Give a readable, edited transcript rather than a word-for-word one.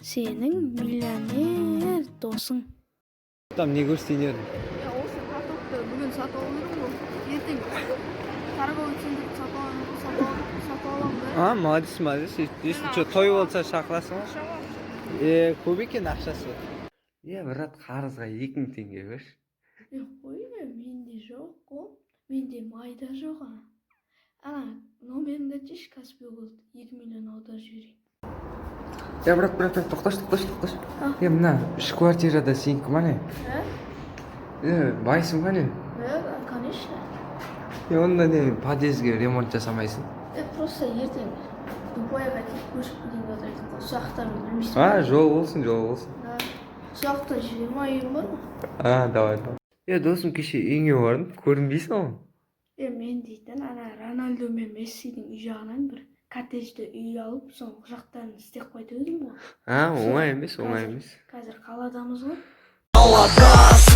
Сенің миллионер досың. Там не көрсетейін едім? Я осы картопты бүгін сатып алып едім ғой. Ертең торговый центрді сатып аламын, сатып аламын да. А, молодец, молодец. Если что, той болса, шақырасың ғой. Е, көп екен ақшасы. Е, брат, қарызға 2000 теңге берші. Е, қой, менде жоқ қой, менде майда жоқ. Ана номеріңді айтшы, Каспи Голд 2 миллион аударып жіберейін. Е, брат, брат, брат, тоқташы, тоқташы, тоқташы. А? Е, мына үш квартирада сенікі ма, не? Е. Е, байсың ба, не? Е, конечно. Е, онда не, подъездге ремонт жасамайсың? Е, просто ертең Дубайға кетіп, көшіп кетейін деп жатыр едік қой. Сол жақтан, білмейсің А, ба? жол болсын, жол болсын. Да. Сол жақта 20 үйім бар ғой. А, давай, давай. Е, досым, кеше үйіңе бардым, көрінбейсің ғой. Е, мен дейтін ана Рональдо мен Мессидің үй жағынан бір коттеджді үй алып, соның жақтарын істеп қойып едім ғой. А, оңай емес, оңай емес. Қазір қаладамыз ғой. Қалада.